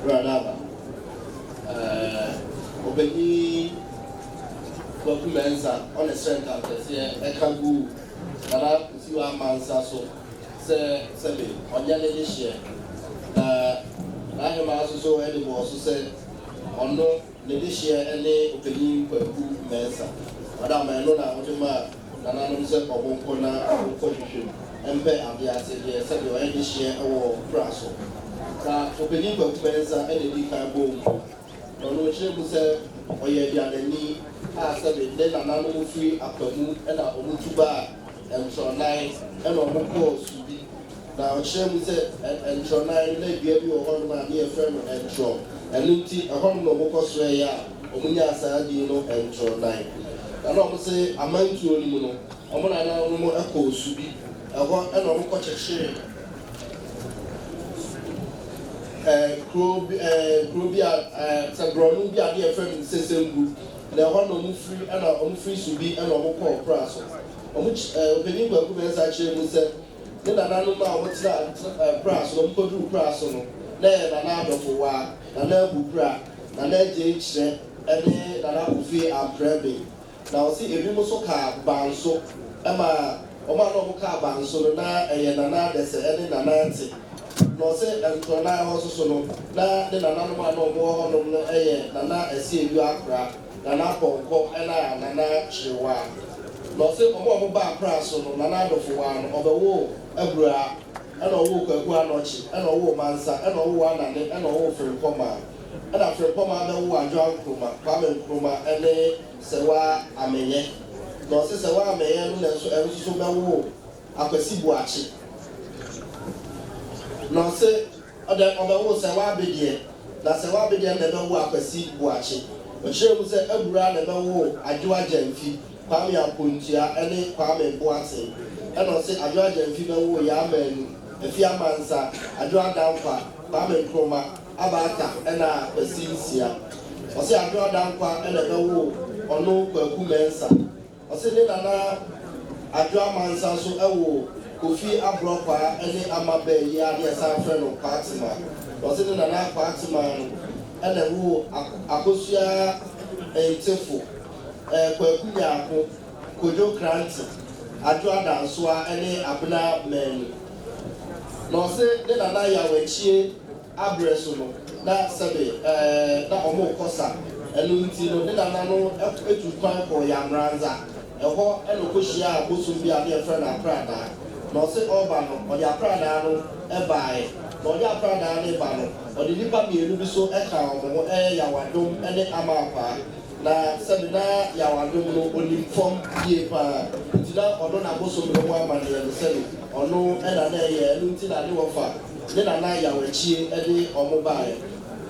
Awurade aba. Ɛɛ, Ɔpanyin Kwaku Mensah, ɔna ɛsrɛ ntamkɛseɛ ɛka guu Nana Kusiwa Amansa so sɛ sɛbe ɔnyɛ ne dehyeɛ. Na n'ahemaa nso so de bɔɔ so sɛ ɔno ne dehyeɛ ne Ɔpanyin Kwaku Mensah. Ɔda ma ɛno na ɔde maa nananom sɛ ɔmo nkɔ na ɔmo nkɔ hwehwɛ mu mpɛ adeɛ ase deɛ sɛdeɛ ɔyɛ dehyeɛ wɔ pra so. Na Ɔpanyin Kwaku Mensah na edi kan bɔɔ mu. Na ɔno ɔkyerɛ mu sɛ ɔyɛ aduanani a sɛbe ne nananom firi Akwamu na ɔmo tu baa Ntorɔnan na ɔmo kɔɔ Subi. Na ɔkyerɛ mu sɛ Ntorɔnan no na dua bi wɔ hɔnom a ne yɛfrɛ no Ntorɔ. Ɛno nti ɛhɔnom na ɔmo kɔ soɛeɛ a ɔmo nyaa saa din no Ntorɔnan. Na na ɔmo se amantuo no mu no ɔmo nananom kɔɔ Subi. Ɛhɔ na ɔmo kɔ kyekyeree kuro bi kuro bi a sɛ borɔno bi a ne yɛfrɛ no Nsesembu. Na ɛhɔ na ɔmo firi ɛna ɔmo firi Subi ɛna ɔmo kɔɔ Pra so. Ɔmo Ɔpanyin Kwaku Mensah kyerɛɛ mu sɛ ne nananom a wɔtena Pra so no, wɔkɔduruu Pra so no, na ɛyɛ Nana Adɔfowaa, Nana Abu Pra, Nana Agyei Kyerɛ ne Nana Kofi Amprɛben. Na ɔse ebinom nso kaa Banso ma wɔn a na wɔkaa Banso no, na ɛyɛ Nana Adɛsɛ ne Nana Ate. Na ɔse Ntorɔnan hɔ nso so no, na ne nananom a na wɔwɔ hɔnom no yɛ Nana Asiedu Akora, Nana Pɔnkɔ ɛna Nana Kyerewaa. Na ɔse wɔn a wɔbaa Pra so no, Nana Adofowaa no, ɔbɛwoo Aburaa, ɛna ɔwoo Kwaku Anɔkye, ɛna ɔwoo Mansa, ɛna ɔwoo Anane, ɛna ɔwoo Frimpɔmaa. Ɛna Frimpɔmaa bɛwoo Adwoa Nkrumah, Kwame Nkrumah ɛne Sewaa Amenyɛ. Na ɔse Sewaa Amenyɛ no na nso ɛno nso so bɛwoo Akwasi Boakye. Na ɔse Ɔdɛ ɔbɛwo Sɛwa Abedeɛ, na Sɛwa Abedeɛ na ɛbɛwo Akwasi Boakye. Ɔkyerɛɛ mu sɛ Abura na ɛbɛwoo Adwoa Gyamfi, Kwame Apontua ne Kwame Boateng. Ɛna ɔse Adwoa Gyamfi bɛwoo Yaa Manu, Afia Mansa, Adwoa Dankwa, Kwame Nkrumah, Abaata ɛna Kwasi Nsia. Ɔse Adwoa Dankwa na ɛbɛwoo ɔno Kwaku Mensah. Ɔse ne nana Adwo Amansa nso woo Kofi Aborɔkwaa ne Ama Bɛɛ yi a ne yɛsan frɛ no Kwaatemaa. Na ɔse ne nana Kwaatemaa no na ɛwoo Akosua Ntefo, Kwaku Nyarko, Kojo Krante, Adwo Adansoa ne Abena Manu. Na ɔse ne nana Yaw Akyie aberɛ so no, na sɛbe ɛɛ na wɔrekɔ sa. Ɛno nti no, ne nana no tuu kwan kɔɔ Yamranza. Ɛhɔ na ɔkɔhyiaa bosom bi a na yɛfrɛ no Apradaa. Na ɔse ɔreba no, ɔde apradaa no baeɛ. Na ɔde apradaa no reba no, ɔde nnipa mmienu bi nso kaa wɔn ho, ɛyɛ Yawadom ne Amakwaa. Na sɛbe na Yaw Adom no onim fam yie paa nti na ɔno na bosom no ho amaneɛ no sɛbe ɔno na na ɛyɛ, ɛno nti na ne wɔfa ne nana Yaw Akyie de ɔmo baeɛ.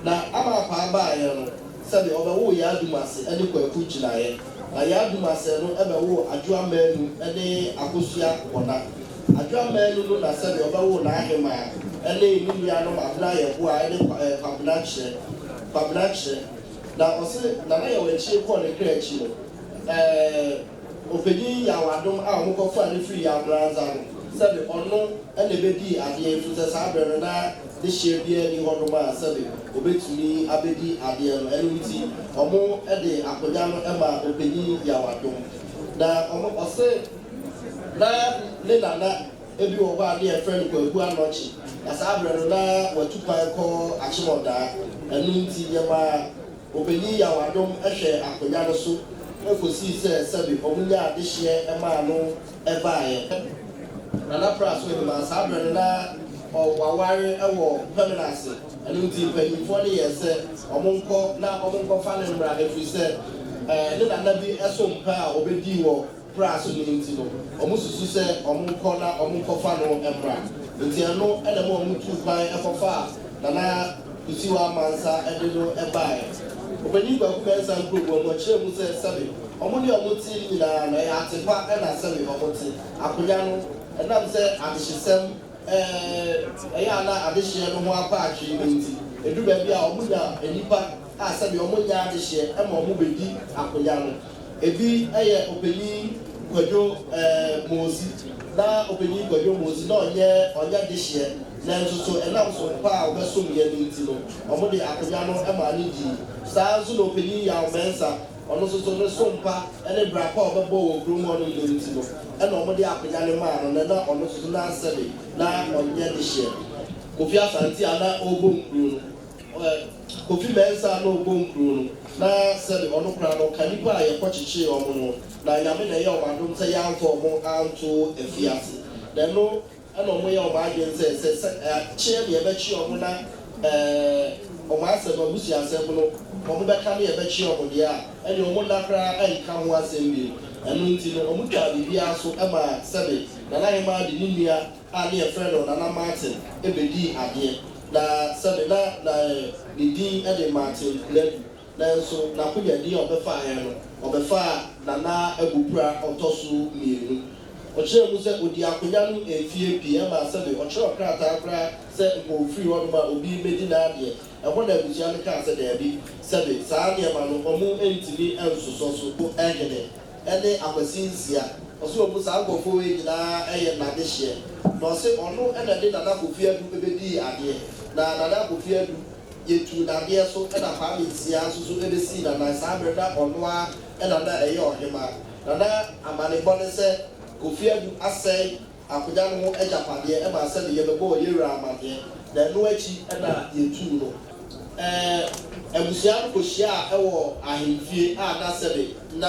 Na Ama Apaa baeɛ no sɛbe ɔbɛwoo Yaa Dumase ne Kwaku Gyinaeɛ. Na Yaa Dumase no bɛwoo Adwoa Manu ne Akosua Bɔna. Adwoa Manu no na sɛbe ɔbɛwoo N'ahemaa ne ne nuanom Abena Yɛboa ne Kwabena Kyerɛ, Kwabena Kyerɛ. Na ɔse Nana Yaw Akyie kɔɔ ne kra akyi no, ɛɛ Ɔpanyin Yaw Adom a ɔmo kɔ faa no firi Yaw Mranza no, sɛbe ɔno na ɛbɛdii adeɛ ɛfiri sɛ saa berɛ no na dehyeɛ biara nni hɔ nom a sɛbe ɔbɛtumi abɛdi adeɛ no, ɛno nti ɔmo de akonya no maa Ɔpanyin Yaw Adom. Na ɔmo ɔse na ne nana Ebi wɔ hɔ a ne yɛfrɛ no Kwaku Anɔkye, na saa berɛ no na watu kwan kɔ Akyemɔdaa. Ɛno nti yɛmaa Ɔpanin Yaw Adom hwɛɛ akonnwa no so kɔsii sɛ sɛbe wɔnyaa adehyeɛ maa no baeɛ. Nana Praso Ahimaa, saa berɛ no na waware wɔ Pɛmena ase, ɛno nti mpanimfoɔ no yɛɛ sɛ wɔnkɔ na wɔnkɔfa no mmra ɛfiri sɛ ne nana bi so mpɛ a ɔbɛdii wɔ Pra so no nti no, wɔsusu sɛ wɔnkɔ na wɔnkɔfa no mmra. Nti ɛno na ɛma wɔtuu kwan kɔfaa Nana Kusiwa Amansa de no baeɛ. Ɔpanin Kwaku Mensah Nkuroboa mu, ɔkyerɛɛ mu sɛ sɛbe wɔn ne wɔn te no nyinaa no, ɛyɛ atepa na sɛbe wɔte akonya no, ɛnam sɛ adehyesɛm ɛyɛ a na adehyeɛ no ho akɔ atwee no nti, ɛduru baabi a wɔnya nnipa a sɛbe wɔnyɛ adehyeɛ ma wɔbɛdi akonya no. Ebi yɛ Ɔpanyin Kwadwo Mosi. Na Ɔpanyin Kwadwo Mosi na ɔnyɛ ɔnyɛ dehyeɛ. Nanso so ɛnam som pa a ɔbɛsom yɛn no nti no, wɔde akonnwa no maa no dii. Saa ara nso na Ɔpanyin Yaw Mensah, ɔno nso so ne som pa ne bra pa a ɔbɛbɔɔ wɔ kurom hɔnom no nti no, ɛna wɔde akonnwa no maa no, na na ɔno nso so n'asɛde na ɔnyɛ dehyeɛ. Kofi Asante a na ɔrebɔ nkuro no, Kofi Mensah a na ɔrebɔ nkuro no, na sɛbe ɔno koraa no ɔka nnipa a yɛkɔkyekyee wɔn no, na Nyame na ɛyɛɛ wɔn adom sɛ yɛamfa wɔn anto afiase. Na ɛno Ɛna wɔyɛɛ wɔn adwene sɛ, sɛ sɛ kyeɛ na yɛbɛkye wɔn na wɔn asɛm, abusuasɛm no, wɔbɛka na yɛbɛkye wɔn deɛ a, ɛnneɛ wɔn nna koraa nka ho asɛm bio. Ɛno nti no, wɔtwaa biribiara so maa sɛbe Nana Hemaa de ne nua a ne yɛfrɛ no Nana Martin bɛdii adeɛ. Na sɛbe na na ne din de Martin Konadu. Nanso n'akonya din a ɔbɛfaeɛ no, ɔbɛfaa Nana Abupra ɔtɔ so mmienu. Ɔkyerɛɛ mu sɛ ɔdii akonya no mfeɛ pii, ɛmaa sɛbe ɔtwerɛɛ krataa koraa sɛ nka ɔfiri hɔnom a obi mmɛdi n'adeɛ. Ɛhɔ na abusua no kaa sɛ daabi, sɛbe saa nneɛma no wɔn ntumi nsosɔ so. Hene ne Akwasi Nsia. Ɔse ɔmu saa nkorɔfoɔ wei nyinaa yɛ n'adehyeɛ. Na ɔse ɔno na ɛde Nana Kofi Adu bɛdii adeɛ. Na Nana Kofi Adu Yɛtuu n'adeɛ so na Kwame Nsia nso so bɛsii n'anan. Saa berɛ no na ɔno ara na na ɛyɛ ɔhemaa. Na na amanebɔ ne sɛ Kofi Adu asɛe akonya no ho agyapadeɛ maa sɛdeɛ yɛbɛbɔɔ yɛn wura amaneɛ. Na ɛno akyi na yɛtuu no. Ɛɛ abusua no kɔhyiaa wɔ ahemfie a na sɛbe na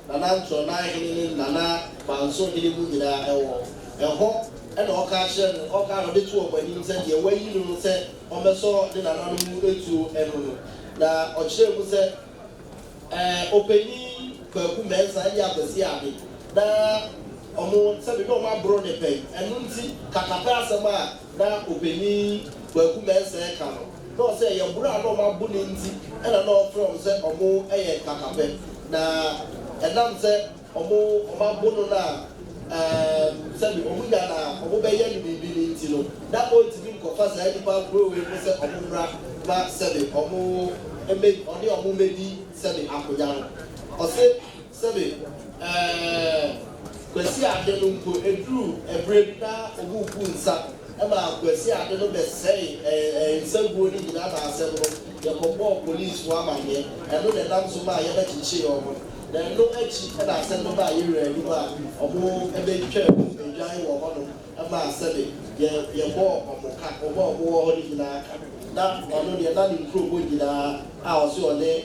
Nana Ntorɔnan hene ne Nana Manso hene mu nyinaa wɔ. Ɛhɔ na ɔka kyerɛɛ no, ɔka na ɔde too wɔn anim sɛ deɛ wayi no no sɛ ɔmmɛsɔ ne nananom mu tuo no no, na ɔkyerɛɛ mu sɛ, Ɛɛ, Ɔpanyin Kwaku Mensah ne Akwasi Ade, na wɔn, sɛbe na wɔaboro ne pɛn, ɛno nti kakapɛ asɛm a na Ɔpanyin Kwaku Mensah reka no, na ɔsɛ ɛyɛ boro a na wɔabo no nti na na ɔfrɛ wɔn sɛ wɔyɛ kakapɛ, na ɛnam sɛ. Wɔn wɔn abo no no a, ɛɛm, sɛbe wɔn nya no a, wɔbɛyɛ no biribi no nti no, na ɔntumi nkɔfa saa nnipa koro wei mu sɛ wɔn mmra ma sɛbe wɔn mmɛ, ɔne wɔn mmɛdi sɛbe akonya no. Ɔse sɛbe, ɛɛ, Kwasi Ade no mpo, ɛduruu ɛberɛ bi na wɔrebu nsa ma Kwasi Ade no bɛsɛe ɛɛ, nsaguo no nyinaa ma asɛm no, yɛkɔbɔɔ polisfoɔ amaneɛ, ɛno na ɛnam so maa yɛbɛkyekyee wɔn no. Na ɛno akyi na asɛm no baa yɛn wura anim a wɔbɛtwaa mu dwan wɔ hɔnom maa sɛbe yɛ yɛbɔɔ wɔn ka, wɔn a wɔwɔ hɔ no nyinaa ka. Na ɔno deɛ na ne nkurobɔ nyinaa a ɔse ɔne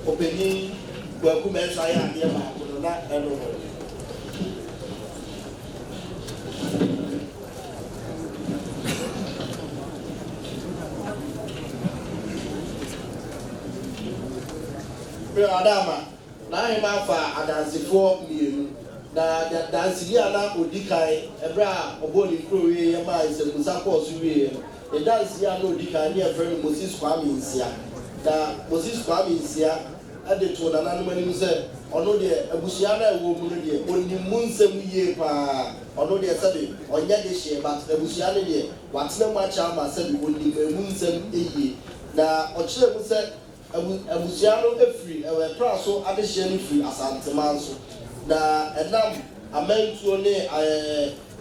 Ɔpanin Kwaku Mensah yɛ adeɛ baako no, na ɛno no. Berɛ a Adama n'aheman faa adansefoɔ mmienu, na danseni a na ɔdi kan, berɛ a ɔbɔɔ ne nkuro wieeɛ maa nsɛmmusa kɔɔ so wieeɛ no, ne danseni a na ɔdi kan ne yɛfrɛ no Moses Kwame Nsia. Na Moses Kwame Nsia de too nananom anim sɛ ɔno deɛ abusua no a ɛwɔ mu no deɛ ɔnim mu nsɛm yie pa ara, ɔno deɛ sɛbe ɔnyɛ dehyeɛ but abusua no deɛ watena mu akyɛ ama sɛbe ɔnim ɛmu nsɛm yie. Na ɔkyerɛɛ mu sɛ Abu abusua no firi Ɛwɛpra so adehyeɛ no firi Asanteman so, na ɛnam amantuo ne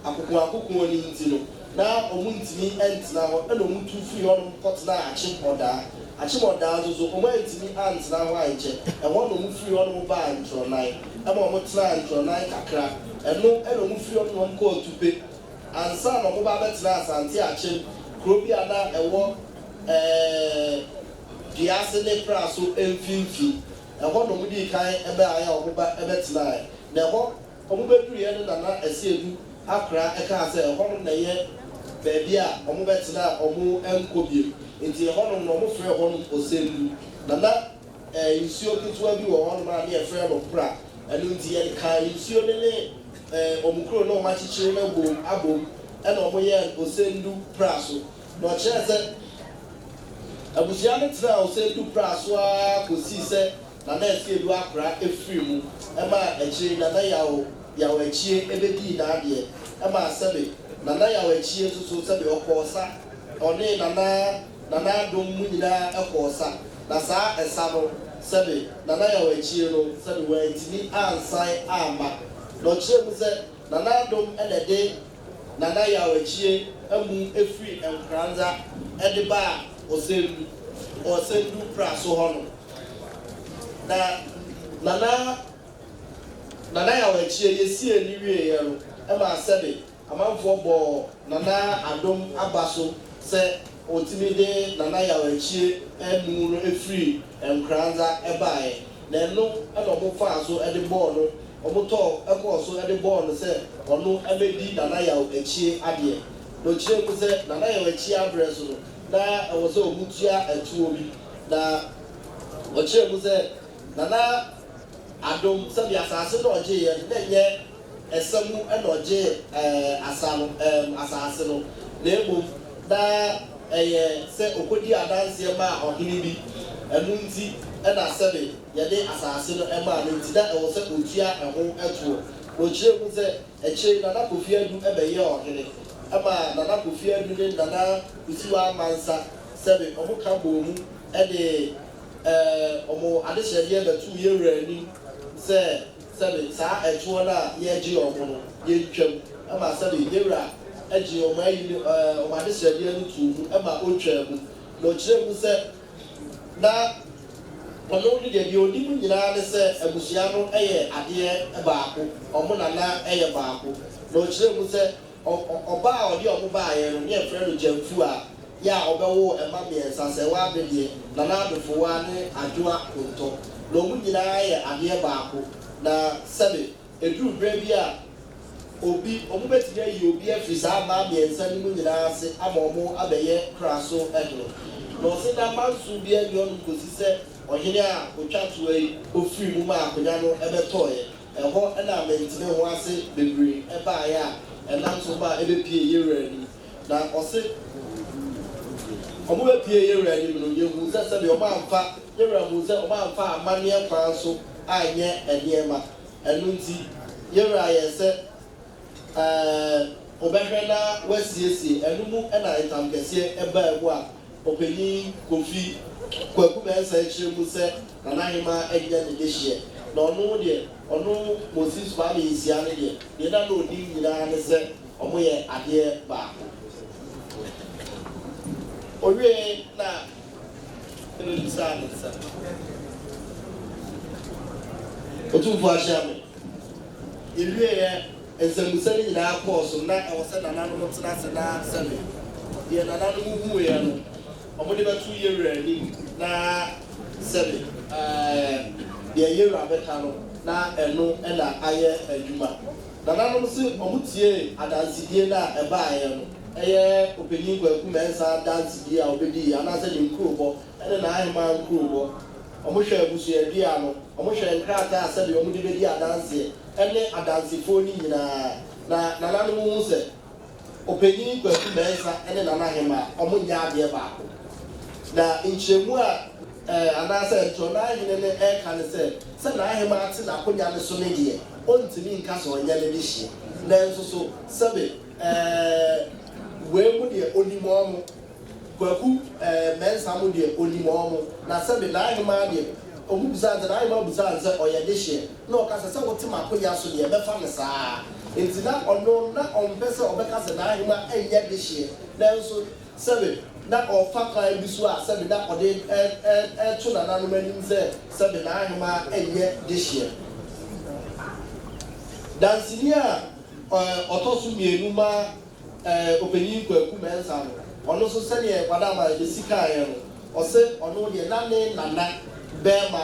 akokoakokoɔ no nti no, na wɔntumi ntena hɔ, ɛna wɔtu firii hɔnom kɔtenaa Akyem Ɔdaa. Akyem Ɔdaa nso so, wɔantumi antena hɔ ankyɛ, ɛhɔ na wɔfirii hɔnom baa Ntorɔnan, ɛma wɔtenaa Ntorɔnan kakra, ɛno na wɔfirii hɔnom na wɔkɔɔ Tupe, ansa na wɔba abɛtenaa Asante Akyem, kuro bi a na ɛwɔ ɛɛ. Dua ase ne pra so mfimfini. Ɛhɔ na wɔdii kan baeɛ a wɔba bɛtenaeɛ. Na ɛhɔ wɔbɛduruiɛ no na na Asiedu akora kaa sɛ ɛhɔnom na ɛyɛ baabi a wɔbɛtena a wɔnkɔ bio. Enti ɛhɔnom no wɔfrɛɛ hɔnom Osendu. Na na nsuo ketewa bi wɔ hɔnom a na yɛfrɛ no Pra. Ɛno nti yɛde kaa nsuo no ne wɔn kuro no a wɔakyekyere no abom abom na wɔyɛɛ no Osendu Pra so. Na ɔkyerɛɛ sɛ abusua no tenaa Osei-Du Prah so ara kosii sɛ Nana Asiedu Akora firii mu maa akyire yi Nana Yaw Yaw Akyie bɛdii n'adeɛ maa sɛbe Nana Yaw Akyie nso so sɛbe ɔkɔɔ sa, ɔne Nana Nana Adom mu nyinaa kɔɔ sa, na saa ɛsa no sɛbe Nana Yaw Akyie no sɛbe wantumi ansan amma. Na ɔkyerɛɛ mu sɛ Nana Adom na ɛde Nana Yaw Akyie amu firi Nkoranza de baa Ɔsɛndu, Ɔsɛndu Praso hɔ nom. Na Nana Nana Yaw Akyie yɛsiee no wieeɛ no, ɛmaa sɛbe Amanfoɔ bɔɔ Nana Adom aba so sɛ ɔtumi de Nana Yaw Akyie amu no firi Nkoranza baeɛ. Na ɛno na wɔfaa so de bɔɔ no, wɔtɔɔ kɔɔ so de bɔɔ no sɛ ɔno mmɛdi Nana Yaw Akyie adeɛ. Na ɔkyerɛɛ mu sɛ Nana Yaw Akyie aberɛ so no, na ɛwɔ sɛ wɔtua ɛtoɔ bi. Na ɔkyerɛɛ mu sɛ Nana Adom, sɛdeɛ asase no a ɔgyeeɛ no, na ɛnyɛ ɛsa mu na ɔgyee asa no, asase no, na mmom na ɛyɛ sɛ ɔkɔdii adanseɛ maa ɔhene bi, ɛno nti na sɛbe yɛde asase no maa no nti na ɛwɔ sɛ ɔtua ɛho toɔ. Na ɔkyerɛɛ mu sɛ akyire yi Nana Kofi Adu bɛyɛɛ ɔhene, ɛmaa Nana Kofi Adu ne Nana Kusiwa Amansa sɛbe wɔka bɔɔ mu de wɔn adehyɛdeɛ bɛtoo yɛn wura anim sɛ sɛbe saa ɛtoɔ no a yɛregye wɔn no, yɛntwam, ma sɛbe yɛn wura gyee wɔn ayi no, wɔn adesrɛdeɛ no too mu ma ɔtwaa mu. Na ɔkyerɛɛ mu sɛ, na ɔno ne deɛ, deɛ ɔnim nyinaa ne sɛ abusua no yɛ adeɛ baako, wɔn nana yɛ baako. Na ɔkyerɛɛ mu sɛ, ɔ, ɔ, ɔbaa a ɔde wɔn baeɛ no, ne yɛfrɛ no Gyamfua, yɛ a ɔbɛwoo mma mmiɛnsa, Sɛɛwaa Abedeɛ, Nana Adofowa ne Adwoa Kontɔ. Na wɔn nyinaa yɛ adeɛ baako. Na sɛbe ɛduru berɛ bi a, obi, wɔbɛtumi ayi obi afiri saa mmaa mmiɛnsa no mu nyinaa ase ama wɔn abɛyɛ kra so hene. Na ɔse na manso biara nni hɔnom kɔsi sɛ ɔhene a ɔtwa toɔ yi ɔfirii mu maa akonwa no bɛtɔeɛ. Ɛhɔ na mente-me-ho-ase bebree baeɛ a ɛnam so maa ɛbɛpuee yɛn wura anim. Na ɔse, Ɔmo bɛpuee yɛn wura anim no, yɛhuu sɛ sɛdeɛ ɔmo amfa, yɛn wura huu sɛ ɔmo amfa amanneɛ kwan so anyɛ nneɛma. Ɛno nti, yɛn wura yɛɛ sɛ ɛɛ ɔbɛhwɛ na wasiesie. Ɛno mu na ntamkɛseɛ baa mu a Ɔpanyin Kofi Kwaku Mensah kyerɛ mu sɛ Nana Ahemaa nyɛ ne dehyeɛ. Na ɔno deɛ, ɔno Moses Kwame Nsia no deɛ, deɛ na na ɔnim nyinaa ne sɛ wɔyɛ adeɛ baako. Ɔwiee na ɔbisaa ne nsa. Otumfoɔ ahyia me. Yɛwieeɛ, nsɛmmisa no nyinaa kɔɔ so. Na ɛwɔ sɛ nananom tena ase na sɛbe deɛ nananom huiɛ no, wɔde bɛto Yewura anim na sɛbe deɛ Yewura bɛka no, na ɛno na ayɛ adwuma. Nananom se wɔn tiee adansedie no a ɛbaeɛ no, ɛyɛ Ɔpanyin Kwaku Mensah adansedie a ɔbɛdiiɛ anaasɛ ne nkurobɔ ne n'ahemaa nkurobɔ. Wɔhwɛɛ abusuadua no, wɔhwɛɛ nkrataa a sɛdeɛ wɔde bɛdi adanseɛ ne adansefoɔ no nyinaa, na nananom hu sɛ Ɔpanyin Kwaku Mensah ne Nana Hemaa, wɔnyɛ adeɛ baako. Na nkyerɛmu a anaasɛ Ntorɔnaahene no reka ne sɛ, sɛ N'ahemaa te n'akonwa no so no deɛ, ɔntumi nka sɛ ɔnyɛ ne dehyeɛ. Nanso so, sɛbe, wei mu deɛ ɔnim wɔn, Kwaku Mensah mo deɛ ɔnim wɔn, na sɛbe N'ahemaa deɛ, wɔbisaa no sɛ, N'ahemaa bisaa no sɛ ɔyɛ dehyeɛ, na ɔka sɛ, sɛ wote m'akonwa so deɛ, mɛfa no saa ara. Enti na ɔno, na ɔmpɛ sɛ ɔbɛka sɛ N'ahemaa nyɛ dehyeɛ, nanso Sɛbe na ɔrefa kwan bi so a sɛbe na ɔde reto nananom anim sɛ sɛbe n'ahemaa nyɛ dehyeɛ. Danseni a ɔtɔ so mmienu ma Ɔpanyin Kwaku Mensah no, ɔno nso sɛdeɛ Wadama bɛsi kaeɛ no, ɔse ɔno deɛ na ne nana barima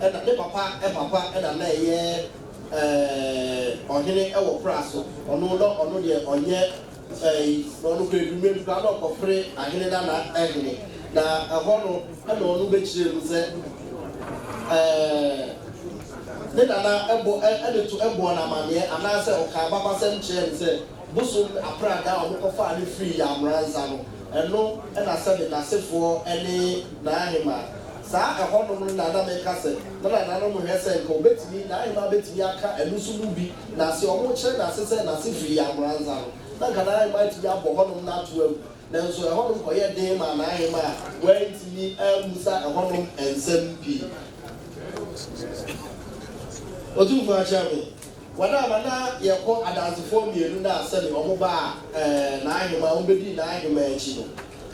na ne papa papa na na ɛyɛ ɔhene wɔ Praso, ɔno na ɔno deɛ ɔnyɛ Ɛyi, na ɔno koraa edu mmerɛ bi koraa na ɔkɔpere ahene nana hene, na ɛhɔ no na ɔno bɛkyerɛɛ mu sɛ ɛɛ ne nana bɔ ɛde to bɔɔ no amaneɛ anaasɛ ɔkaa abakɔsɛm kyerɛɛ no sɛ bosom apradaa a wɔkɔfaa no firii Yamransa no, ɛno na sɛbe n'asefoɔ ne n'ahemaa. Saa ɛhɔnom no na na meka sɛ na nananom hwɛ sɛ nka ɔbɛtumi, n'ahemaa bɛtumi aka ɛno nso mu bi. Na sɛ wɔkyerɛ n'ase sɛ n'ase firi Yamranza no, na anka n'ahemman atumi abɔ hɔnom no ato agu. Nanso ɛhɔnom kɔyɛɛ den maa n'ahemman a wantumi ammisa ɛhɔnom nsɛm pii. Otumfoɔ akyerɛ me. Wɔn a ma na yɛkɔ adansefoɔ mmienu no a sɛbe wɔn baa n'ahemmaa, wɔn bɛdii n'ahemmaa akyi no,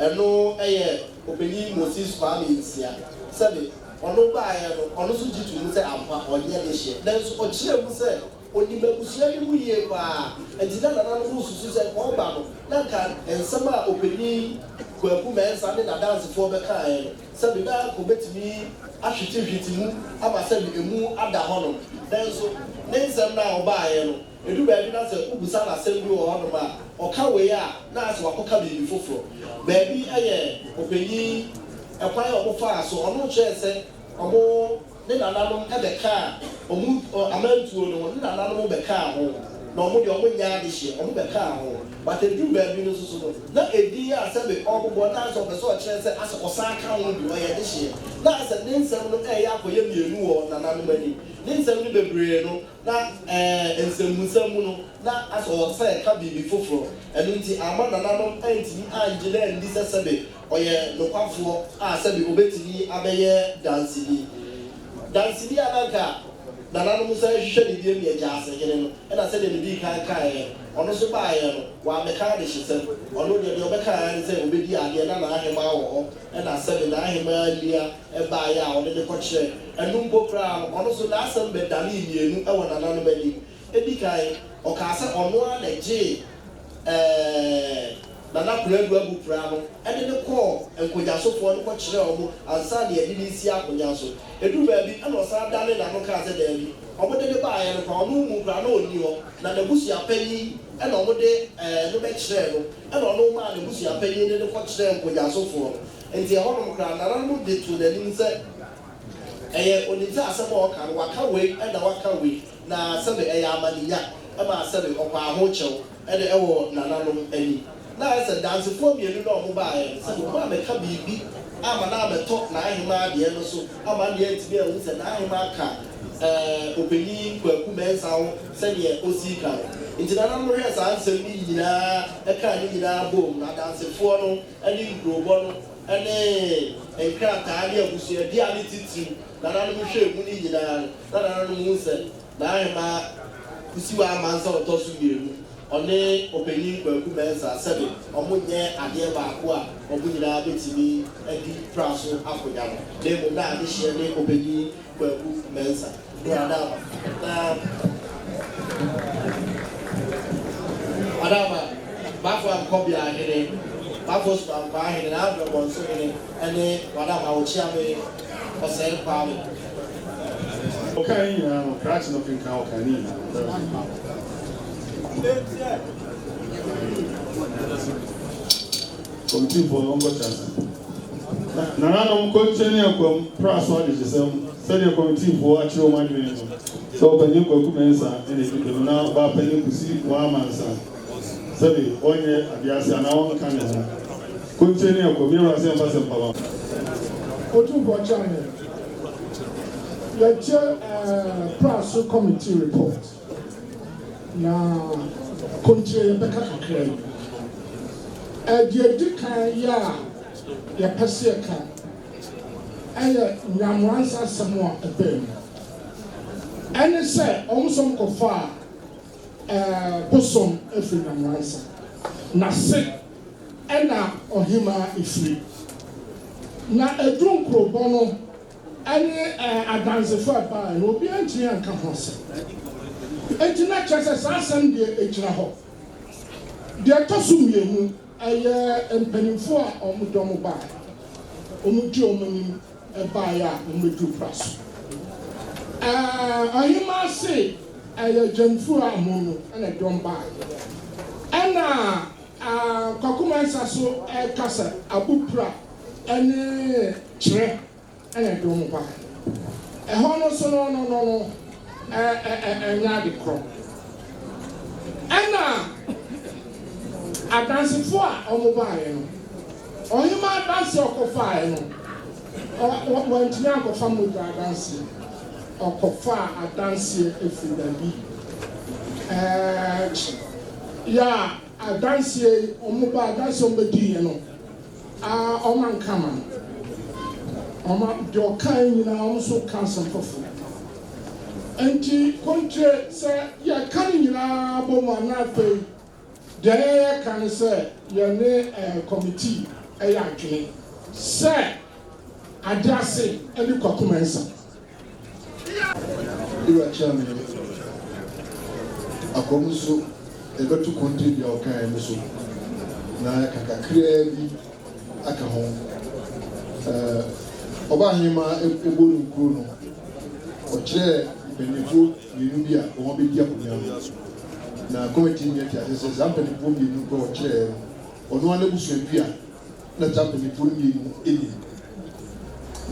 ɛno yɛ Ɔpanyin Moses Kwame Nsia. Sɛbe ɔno baeɛ no, ɔno nso gye too mu sɛ ampa ɔnyɛ dehyeɛ. Nanso ɔkyerɛɛ mu sɛ ɔnim abusua no mu yie pa ara, enti na nananom resusu sɛ nka ɔba no, na nka nsɛm a Ɔpanyin Kwaku Mensah ne n'adansefoɔ bɛkaeɛ no, Sɛbe na anka obetumi ahwetehwete mu ama sɛbe emu ada hɔnom. Nanso ne nsɛm no a ɔbaeɛ no, ɛdu baabi na sɛ wobisa no asɛm bi wɔ hɔnom a, ɔka wei a, na asɛ wakɔka biribi foforɔ. Baabi yɛ ɔpanyin, ɛkwan a wɔfaa so, ɔno kyerɛɛ sɛ wɔn. Ne nananom bɛkaa wɔn amantuo no ho, ne nananom bɛkaa ho, na wɔn deɛ wɔn nyɛ adehyeɛ, wɔn bɛkaa ho. But ɛduru baabi no nso so no, na edin a sɛbe ɔrebobɔ na asɛ ɔpɛ sɛ ɔkyerɛ sɛ asɛ ɔsan ka ho bi, ɔyɛ dehyeɛ. Na asɛ ne nsɛm no reyɛ akɔyɛ mmienu wɔ nananom anim. Ne nsɛm no bebree no, na ɛɛ nsɛmmunsɛm mu no, na asɛ ɔsɛ ka biribi foforɔ. Ɛno nti amma nananom antumi angye no andi sɛ sɛbe Ɔyɛ nokwafoɔ a sɛbe ɔbɛtumi abɛyɛ danseni. Danseni a na anka nananom san hwehwɛ no bio ne Agyaasehene no, ɛna sɛdeɛ medii kan kaeɛ no, ɔno nso baeɛ no, wammɛka adehyesɛm. Ɔno deɛ, deɛ ɔbɛkaeɛ ara ne sɛ ɔbɛdi adeɛ na n'ahemaa wɔ hɔ, ɛna sɛbe n'ahemaa nua baeɛ a ɔde no kɔkyerɛɛ. Ɛno mpo koraa no, ɔno nso n'asɛm bɛdanee mmienu wɔ nananom anim. Edi kan, ɔkaa sɛ ɔno ara na ɛgyee ɛɛ Nana Konadu Abupra no de no kɔɔ nkogyasofoɔ no kɔkyerɛɛ wɔn ansa na yɛde no resi akonnwa so. Ɛduruu baabi ɛna ɔsan danee n'ano kaa sɛ daabi, wɔde no baeɛ no koraa ɔno mmu koraa na ɔnni hɔ, na n'abusuapanyin na wɔde ɛɛ no bɛkyerɛɛ no, ɛna ɔno maa n'abusuapanyin de no kɔkyerɛɛ nkogyasofoɔ no. Enti ɛhɔnom koraa nananom de too n'anim sɛ ɛyɛ onim sɛ asɛm a ɔka no waka wei ɛna waka wei. Na sɛbe ɛyɛ amanenya ma sɛbe ɔkɔ ahokyɛw de wɔ nananom ani. Na ayɛ sɛ dansefoɔ mmienu no a wɔbaeɛ no, sɛbe wɔn ammɛka biribi amma no ammɛtɔ n'ahemaa deɛ no so amma nea antumi anhu sɛ n'ahemaa ka Ɔpanin Kwaku Mensah ho sɛdeɛ ɔsii ka no. Nti nananom hwɛɛ saa nsɛm no nyinaa kaa ne nyinaa boom, na adansefoɔ no ne nkurobɔ no ne nkrataa ne abusuadua ne titiriw nananom hwɛɛ mu no nyinaa no, Na nananom hu sɛ n'ahemaa Kusiwa Amansa a ɔtɔ so mmienu, ɔne Ɔpanyin Kwaku Mensah sɛbe wɔn nyɛ adeɛ baako a wɔn nyinaa bɛtumi adi pra so akonya no, na mmom na adehyeɛ ne Ɔpanyin Kwaku Mensah ne Adama. Na Adama, Bafo Ankɔbea hene, Bafo Sumankwaa hene, na Abrɛbɔnso hene ne Wadama Okyeame Ɔsɛe Kwame. Ɔkaa ne nyinaa no, krakye no kenkan ɔkaa ne nyinaa no. Very good. Kɔmitiifoɔ no nkɔkyɛ ase. Nananom, Kɔnkyɛ ne Akwam pra so adehyesɛm sɛdeɛ kɔmitiifoɔ akyerɛ wɔn adwene no, sɛ Ɔpanyin Kwaku Mensah na ɛdi bem na Ɔbaapanyin Kusi Waamansah sɛbe ɔnyɛ adeɛ ase anaa ɔnka ne ho. Kɔnkyɛ ne Akwam, yɛwura sɛ mfa sɛ mpaba. Otumfoɔ Kyerɛahene, Yɛkyɛ eh, pra so committee report na konkyire yɛbɛka kakra yi. Eh, deɛ ɛdi kan yɛ a yɛpɛ sɛ yɛka ɛyɛ Nyamoransa asɛm a ɛbaa mu. Ɛne sɛ wɔn nso wɔkɔfaa eh, bosom firi Nyamoransa. N'ase ɛna ɔhemaa ɛfiri. Na ɛduru nkurobɔ no ɛne adansefo a ɛbaeɛ no, obiara antumi anka ho asɛm. Enti na kyerɛ sɛ saa asɛm deɛ ɛgyina hɔ. Deɛ ɛtɔ so mmienu, ɛyɛ mpanimfoɔ a wɔde wɔn baeɛ, wɔdi wɔn anim baeɛ a wɔbɛduru pra so. Ɔhemaa se ɛyɛ Gyamfuru Amono na ɛde wɔn baeɛ. Ɛna Kwaku Mensah nso reka sɛ Abupra ne Kyerɛ na ɛde wɔn baeɛ. Ɛhɔ no nso no no no no ɛ ɛ ɛ ɛnyɛ ade korɔ. Ɛna adansefoɔ a wɔbaeɛ no, ɔhemaa adanseɛ a ɔkɔfaeɛ no, ɔ ɔ wantumi ankɔfa mogya adanseɛ. Ɔkɔfaa adanseɛ firi baabi. Ɛɛ yɛ a adanseɛ yi wɔn ba adanseɛ wɔn bɛdiiɛ no aa wɔn anka ama no. Wɔn deɛ ɔkaeɛ nyinaa wɔn nso ka asɛm foforɔ. Nti Kontire, sɛ yɛka ne nyinaa bɔ mu a, na afei deɛ yɛyɛ ne sɛ yɛne committee ɛyɛ adwene sɛ Adease ne Kwaku Mensah. Ewura Chairman, Akwam nso yɛbɛto Kontire deɛ ɔkaeɛ no so na yɛaka kakraa bi aka ho. Ɔbaahemaa ɛbɔ no nkuro no, ɔkyerɛɛ mpanyinfoɔ mmienu bi a wɔn abɛdi akonnwa no, na committee no te ase sɛ saa mpanyinfoɔ mmienu korɔ ɔkyerɛɛ no, ɔno ara n'abusuadua na saa mpanyinfoɔ no mmienu anim.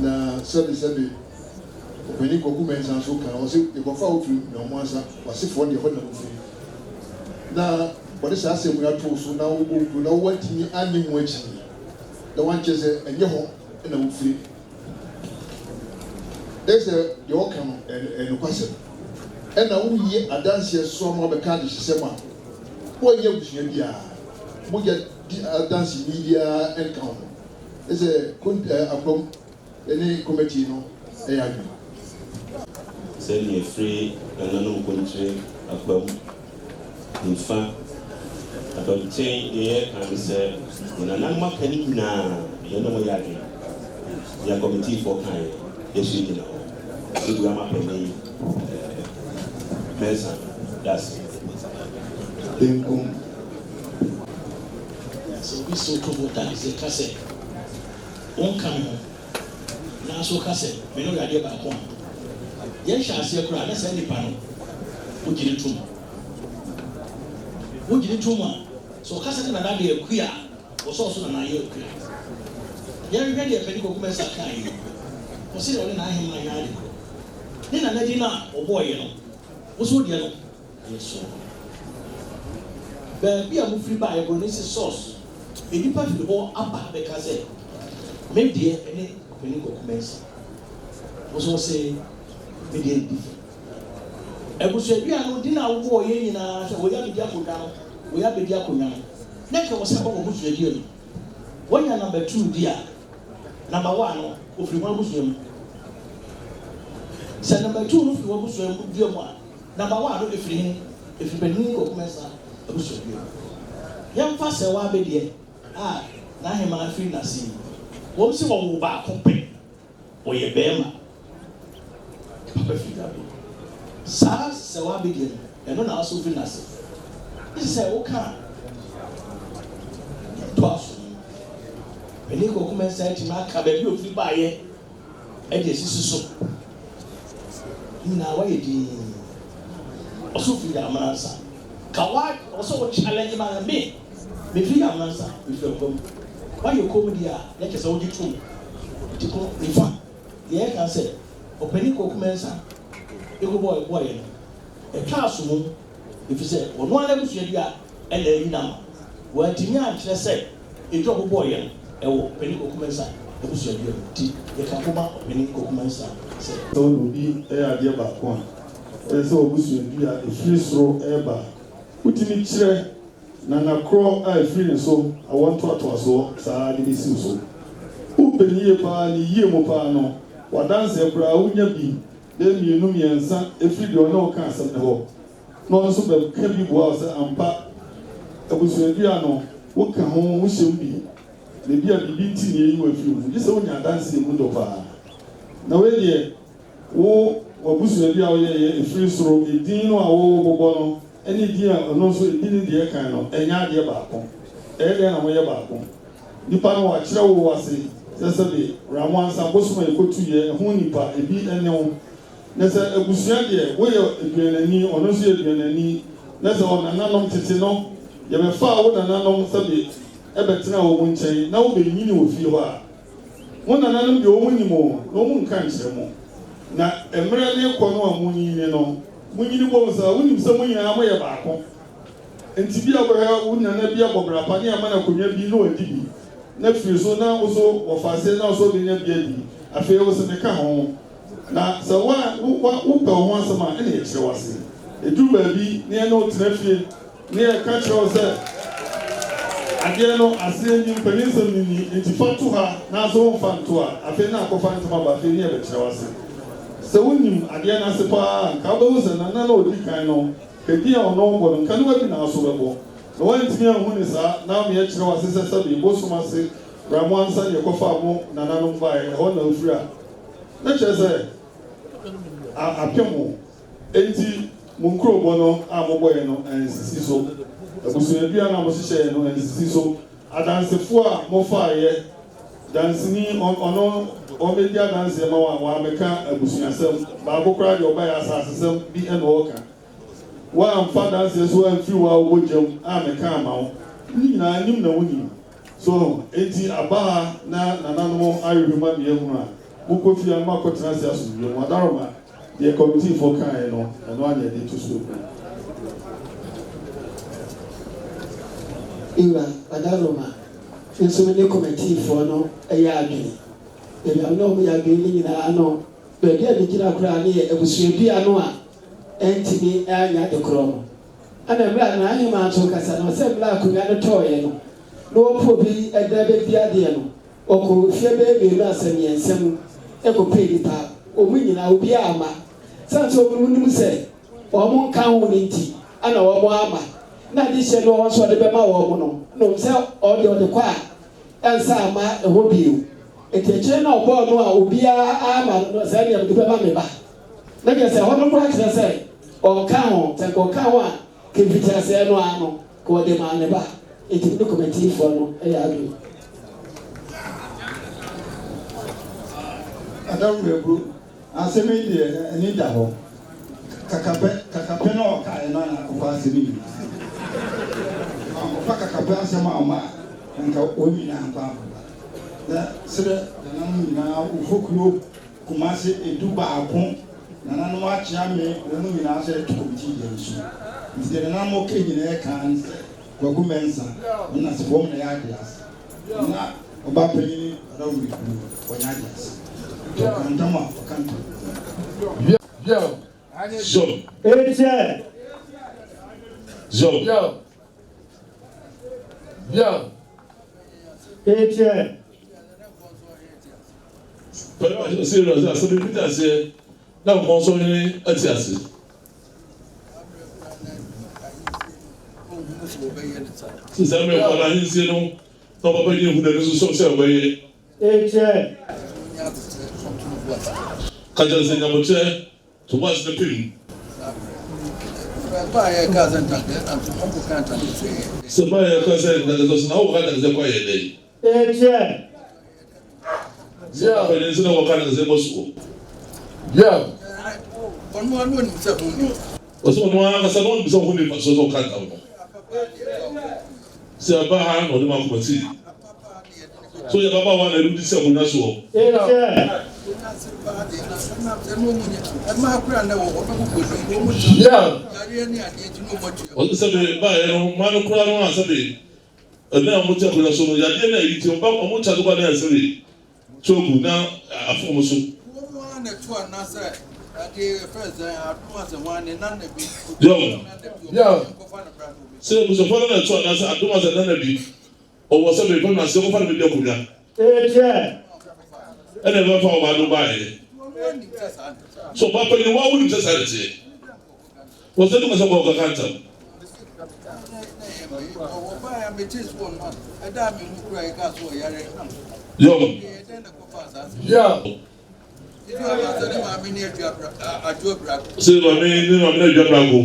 Na sɛbe sɛbe, ɔpanyin Kwaku Mensah nso ka, ɔsɛ yɛkɔfa wo firi Nyamoasa, wasefoɔ deɛ hɔ na wofiri, na wɔde saa asɛm yi ato so na wobɔ nkuro na wɔantumi anye ho akyi na wankyerɛ sɛ ɛnyɛ hɔ na wofiri. Ɛsɛ deɛ ɔka no ɛyɛ nokwasɛm, ɛna woyi adanseɛ so ama wɔbɛka adehyesɛm a wɔnyɛ abusua biara mogya di adanseni biara nka ho. Ɛsɛ Akwam ne committee no ɛyɛ adwuma. Sɛnea ɛfiri nananom Nkonkyire, Akwam, Nifa, Adɔnten, deɛ yɛka ne sɛ yɛn nananom aka no nyinaa, yɛne mo yɛ adwene. Deɛ committeefoɔ kaeɛ, yɛso gyina hɔ. Ɛdu ama panin Mensah dase. Benkum. Sɛ obi sɛ woto Volta sɛ ka sɛ wonka me ho, nanso woka sɛ me ne wo yɛ adeɛ baako a, yɛnhyɛ aseɛ koraa na saa nipa no wogye ne tom. Wogye ne tom a, sɛ ɔka sɛ ne nana de akua a, wɔsɛ ɔso nana yɛ akua. Yɛnhwɛ deɛ Panin Kwaku Mensah kaa yi. Ɔsɛ deɛ ɔne n'ahemmaa nyɛ ade korɔ. Ne nana din no a ɔbɔɔyɛ no, wo so deɛ no ɛyɛ so. Baabi a mofiri baeɛ, Buroni se source, nnipa firi hɔ aba bɛka sɛ me deɛ ɛne Panin Kwaku Mensah. Wo so sɛ me deɛ different. Abusuadua no din a wobɔɔ yɛn nyinaa sɛ wɔyɛ abɛdi akonnwa no, wɔyɛ abɛdi akonnwa no, na nka wɔ sɛ ɛbɔ wɔ abusuadua no. Wɔnya number 2 di a, number 1 no ofiri wɔn abusua mu. Sɛ number 2 no firi wɔn abusua mu dua mu a, number 1 no efiri he? Efiri Panin Kwaku Mensah abusuadua mu. Yɛmfa sɛ wɔabɛdeɛ a n'ahemaa firi n'ase yi, wɔn sɛ wɔwo baako pɛ, wɔyɛ bɛrima papa firi dabe. Saa sɛ wɔabɛdeɛ no, ɛno na aso firi n'ase. Ɛsɛ sɛ woka toa so. Panin Kwaku Mensah atumi aka baabi a ofiri baayɛ ɛde asisi so nyinaa, wayɛ dinn. Ɔso firi Amansa ka wa, ɔsɛ wo challenge ma me, mefiri Amansa, mefiri Akwam. Wayɛ kom deɛ a, na kyerɛ sɛ wogye tom. Nti ko nifa deɛ yɛka sɛ ɔpanin Kwaku Mensah ɛkɔbɔɔ bɔɔyɛ no, ɛtwa aso mu, ɛfiri sɛ ɔno ara abusua bi a ɛna ayi n'ama. Wantumi ankyerɛ sɛ ɛdwa ɔbobɔɔyɛ no ɛwɔ ɔpanin Kwaku Mensah abusua bi mu. Nti yɛka koma ɔpanin Kwaku Mensah sɛ sɛ wɔne obi ɛyɛ adeɛ baako a, ɛyɛ sɛ wɔbusua bi a ɛfiri soro ɛreba, wotumi kyerɛ nana korɔ a ɛfiri ne so awɔ ntoatoasoɔ saa de bɛsi wo so. Wopɛ ne yie paa, ne yie mu paa no, wadanseɛ koraa wonya bi bɛyɛ mmienu mmiɛnsa ɛfiri deɛ ɔne wo ka asɛm ne hɔ, na ɔno nso bɛka bi boa wo sɛ ampa abusuadua no woka ho, wohyɛ mu bi, na ebi a biribi nti na ɛyi wo afiri mu, gye sɛ wonya adanseɛ mu dɔ paa. Na wei deɛ, wo w'abusua bi a woyɛyɛ ɛfiri soro, edin no a wowobobɔ no ɛne edin a ɔno nso edi ne deɛ kan no, ɛnyɛ adeɛ baako. Ɛyɛ deɛ na moyɛ baako. Nipa no wakyerɛ wo ase sɛ sɛbe Ramoansa bosom a ɛkɔtuyɛ ɛho nipa ebi ɛne wo. Na sɛ abusua deɛ, woyɛ aduanani, ɔno nso yɛ aduanani, na sɛ ɔnananom tete no yɛbɛfa wo nananom sɛbe ɛbɛtena wɔn nkyɛn na wobɛnyini wɔ fie hɔ a, mo nananom deɛ wɔn nim o, na wɔn nka nkyerɛ mo. Na mmerɛ ne kɔ no a mo nyini no, mo nyini bɔ mu saa, wonim sɛ mo nyinaa moyɛ baako. Nti bi a wobɛhwɛ wo nana bi abɔ brapa ne ama no akonnwa bi na wadi bi, na firi so na wo so wɔfa ase na wo so wobɛnya bi adi. Afei wo sɛ meka ho. Na sɛ wopɛ wo ho asɛm a, ɛna yɛkyerɛ wo ase. Ɛduru baabi na yɛne wo tena fie na yɛka kyerɛ wo sɛ adeɛ no aseɛ ni, mpaninsɛm no ni, nti fa to ha, nanso womfa nto a, afei na akɔfa ntɛm aba, afei ne yɛbɛkyerɛ wo ase. Sɛ wonim adeɛ no ase paa a, nka wobɛhu sɛ Nana no a ɔdi kan no, ka din a ɔno ɔbɔ no, nka ne wabi n'aso bɛbɔ. Na woantumi anhu no saa, na meɛ kyerɛ wo ase sɛ sɛbe bosom ase Ramoansa ne ɛkɔfaa mo nananom baeɛ, ɛhɔ na wofiri a, na kyerɛ sɛ a apem wo. Enti mo nkurobɔ no a mobɔeɛ no ansisi so, abusuadua no a mohyehyɛeɛ no ansisi so, adansefoɔ a mofaeɛ, danseni, ɔno ɔmmɛdi adanseɛ ma wo a, wammɛka abusuasɛm, baako koraa deɛ ɔbaeɛ asasesɛm bi na ɔreka. Woamfa adanseɛ so amfiri wo ara wo mogya mu ammɛka amma wo. Ne nyinaa nim na wonim. So wahu? Enti aba ha na nananom ahwehwɛ mu ama yɛahunu a, monkɔ fie a na moakɔtena ase asomdwoeɛ mu. Adaworoma, deɛ kɔmitiifoɔ kaeɛ no, ɛno ara na yɛde to so bio. Ewura, Adaworoma, me nso me ne kɔmitiifoɔ no yɛ adwene. Baabi a me ne wɔn yɛ adwene no nyinaa no, baabi a megyina koraa no yɛ abusuadua no a antumi anyɛ ade korɔ no. Ɛna mmerɛ a N'ahemaa nso rekasa no, ɔsɛ mmerɛ a akonnwa no tɔɔeɛ no, na wɔpɛ obi de abɛdi adeɛ no, ɔkɔɔ fie bɛyɛ mmienu asɛ mmiɛnsa mu kɔpɛɛ nnipa, wɔn nyinaa obiara amma. Sane sɛ wɔn nim sɛ wɔn nka ho no nti ɛna wɔn amma. Na adehyeɛ no wɔn nso ɔde bɛma wɔn no, na wɔn sɛ ɔde ɔde kɔ a ɛnsa amma ɛhɔ bio. Nti akyire no a ɔbɔɔ no a obiara amma no no, sɛ ɛneɛ mede bɛma me ba. Na kyerɛ sɛ ɛhɔ no koraa kyerɛ sɛ ɔnka ho, sɛ nka ɔka ho a, nka mfitiaseɛ no ara no, nka ɔde maa ne ba. Enti me ne kɔmɛtiifoɔ no yɛ adwene. Adam Mabru, Asɛm yi deɛ ani da hɔ. Kakapɛ, kakapɛ na ɔkaeɛ no na akɔfa asɛm yi nyinaa. Wankɔfa kakapɛ asɛm amma a, nka wɔn nyinaa nkɔ ankɔba. Na serɛ nananom nyinaa, wofɔ kuro Kumasi 11, Nananom akyea me wɔn nyinaa sɛ yɛto kɔmitii deɛ nso nti deɛ nananom ka nyinaa ɛka ne sɛ Kwaku Mensah ne n'asefoɔ wɔn na yɛ ade ase na ɔba panyini Ɔdɔ Mekuru wɔnyɛ ade ase nti ɔka ntam a ɔka ntam. Zom. Zom. Pɛrɛ ɔsɛ ewura sɛ asɛm yi fiti aseɛ na nkɔnsɔhene ate ase. Sɛ saa mmerɛ kɔ no ahensie no na ɔba panyin hu n'ani so sɛ ɔbɛyɛ. Ka kyerɛ sɛ nyabokyerɛ Tomas ne pem. Sɛ ba yɛ ka sɛ ntakɛsɛ so na wo ka ntakɛsɛ kɔ ayɛ dɛn? Sɛ ɔpanyin sɛ na wɔka ntakɛsɛ bɔ soɔ. Ɔsɛ ɔno ankasa na ɔnim sɛ ho ne mfasoɔ sɛ ɔka ntam no. Sɛ ɛba ha na ɔde ma akoma ti. So yɛ ababaawa na ɛde wodi si akonnwa soɔ? Ɔse sɛbe baeɛ no mmaa no koraa no a sɛbe ɛnɛ a wɔte akonnwa so no yadeɛ no a ɛyi nti wɔn ba wɔn kyɛ so koraa na sɛbe choke na afo wɔn so. Yɔn sɛ abusuafoɔ no na ɛto anaasɛ adom asɛ nana bi. Ɔwɔ sɛ mefa no ase kɔfa no bɛdi akonnwa. Ɛna ɛbɛfa ɔbaa no baeɛ. So ɔbaa panyin wa wonim sɛ saa na ɛteɛ. Wɔ sɛ dum sɛ kɔ kaka ntam. Yɔm. Sɛ maame ne maame na adwa brago.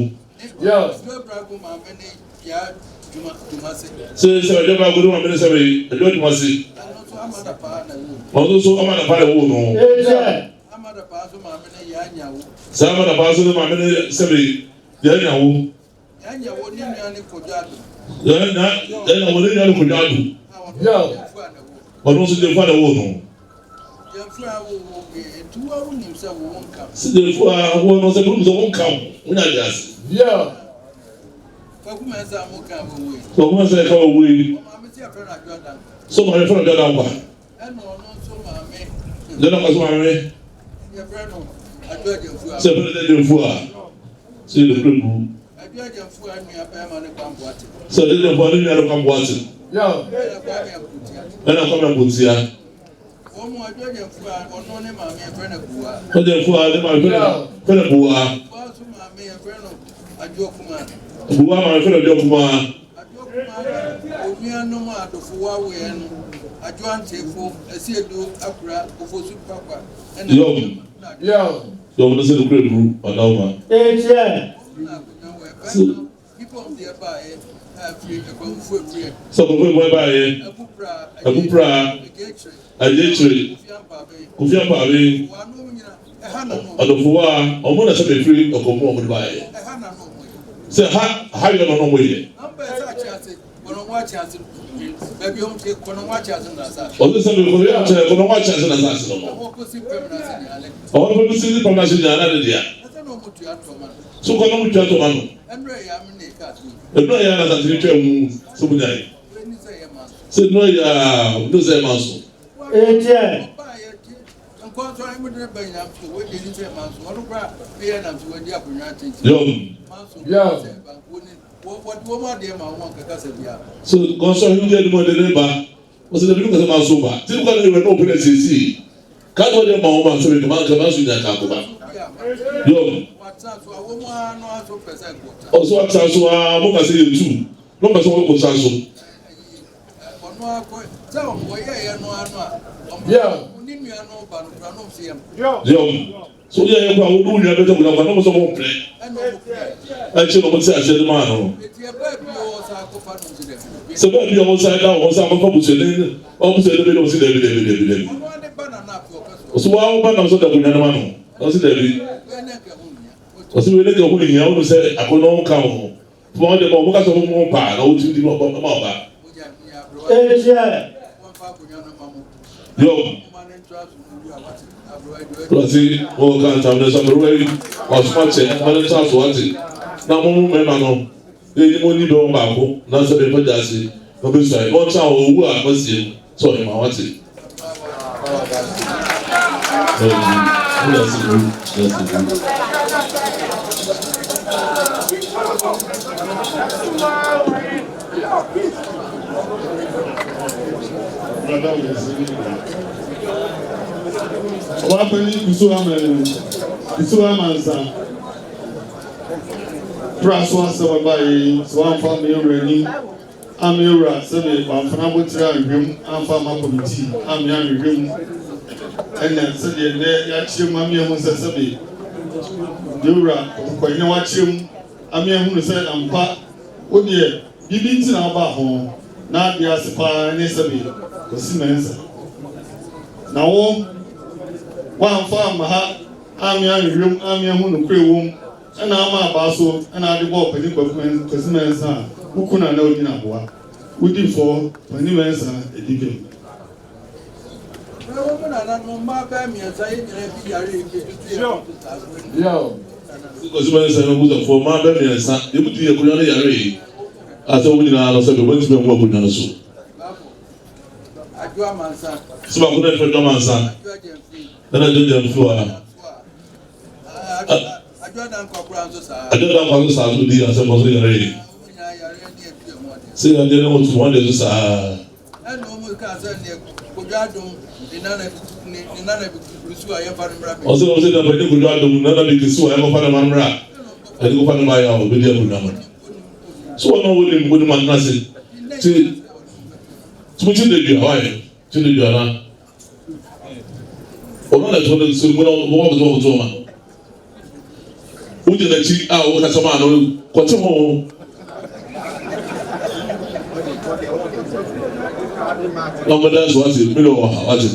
Sɛ sɛ adwa brago ne maame ne sɛ adwa dwuma se. Ɔno nso ama na pa na ɛwɔ no. Sɛ ama na pa so ne maame ne sɛ yɛ nya wo. Yɛn na yɛn na wɔn nua no Kojo Ado. Ɔno nso Gyamfua na ɛwoo no. Sɛ Gyamfua wo no sɛ wonim sɛ wonka ho, wonya ade ase. Kwaku Mensah ɛka wɔ wei. So maame fɛn no Dada Nkwa. Dada Nkwa so maame. Sɛ fɛn no Dada Gyamfua. Sɛ yɛ dɔkura bu. Sɛ Dada Gyamfua ne nua no Kwame Boateng. Ɛna Kwame Akotia. Ɔgya mfuwa ne maame fɛ no fɛ no buwa. Buwa maame fɛ no adwo kumaa. Yɔm. Yɔm no sɛ nokura duru ɔdawoma. Sɛ ɔkɔmfo mmoa baeɛ, Akupra, Agyekyere, Kofi Ampaabe, Ɔdɔfowa, ɔmo na sɛ bɛfiri ɔkɔmfo ɔmo de baeɛ. Sɛ ha ha yɛ no na ɔmo yɛ. Ɔsɛ sɛ mekɔ yɛ akyerɛ kɔ na ɔmo akyɛ ase na asase no no. Ɔhɔ no pɛm si pɛm na ase nyinaa na ne dea. So kɔ na mo twa tɔma no. Ɛnu a yɛ na asase no twa mu sɛ mo nyae. Sɛ ɛnu a yɛ a no sɛ ɛma so. Yɔm. So kɔnsɔ ahemdi anim ɔde ne ba ɔsɛ dabi no kasa ma so ba ti no kɔ ne wura na ɔpɛ na siesie ka na ɔde ma wɔn ma sɛ kama kama so nya ka akoba yɔm ɔsɛ watra so aa mo ka sɛ yɛ tu na ɔpɛ sɛ ɔkɔ tra so yɔm. So woyɛ yɛ kɔ a wode wo nua bɛtɔ akonnwa kɔ a na wɔn sɛ wɔn mpene. Akyire na wɔn te aseɛ de maa no. Sɛ bɛɛ bi a wɔn san da wɔn san akɔfa busuani wɔn busuani bi na wɔn si dɛbi dɛbi dɛbi dɛbi. Ɔsɛ wɔn awo ba na wɔsɛ da akonnwa no ma no na wɔsi dɛbi. Ɔsɛ wei ne ka ho hia wɔn sɛ akonnwa wɔn ka ho. Fuma wɔn de ma wɔn ka sɛ wɔn mu paa na wɔtumi di ma ɔba. Yɔm. Wɔsi wɔka ntam ne nsa yi wasoma kyɛ ma ne nsa so ate na mo mu mmarima no yɛyi mo ni bɛn baako na sɛ bɛfa gya ase na ɔbɛsua yi na ɔtena hɔ owu a masie no sɛ ɔhema wate. Ɔbaapanin Kusu Aman Kusu Amansa pra so asɛm ɛbaeɛ yi sɛ wamfa me wura anim amme wura sɛbe wamfa n'abotire anhwɛ mu amfa amma kɔmitii amme anhwehwɛ mu ɛna sɛdeɛ nnɛ yɛakyerɛ mu ame ahu sɛ sɛbe yɛwura kɔtɔkɔhene wakyerɛ mu ame ahunu sɛ ampa wo deɛ biribi nti na woba ho na adeɛ ase paa ne sɛbe Kwasi Mensah na wo woamfa amma ha amme anhwehwɛ mu amme ahu nokorɛ wɔ mu ɛna ama abaa so ɛna ade bɔɔ panin Kwasi Mensah a wo kunu a na odi n'aboa wodi fɔ panin Mensah edi bem. Kwasi Mensah no abusuafoɔ mmaa bɛ mmiɛnsa yɛmu di akonnwa no yaree a sɛ wɔn nyinaa no sɛ bɛ wɔntumi anwu akonnwa no so. Sɛ baako na ɛfɛ Dwamansa ɛna Adwo Gyamfua. Adwo Dankwa nso saa nso di asɛm nso yaree. Sɛ yadeɛ no wɔtu wɔn deɛ so saa. Ɔsɛ wɔn sɛ dɛm ɛde Kodwo Adom nana bi kesi wɔ ɛkɔfa ne ma mmra ɛde kɔfa ne ma yɛ a ɔbɛdi akonnwa no. So wɔn a wɔnim wɔnim atena ase ti tumi ti dedua wayɛ ti dedua na ɔno na ɛtɔ ne so mu na wɔn abɛtɔ wɔn to ma wogye n'akyi a wɔkasa maa no kɔte ho na wɔbɛda so ase million wɔ ha wate.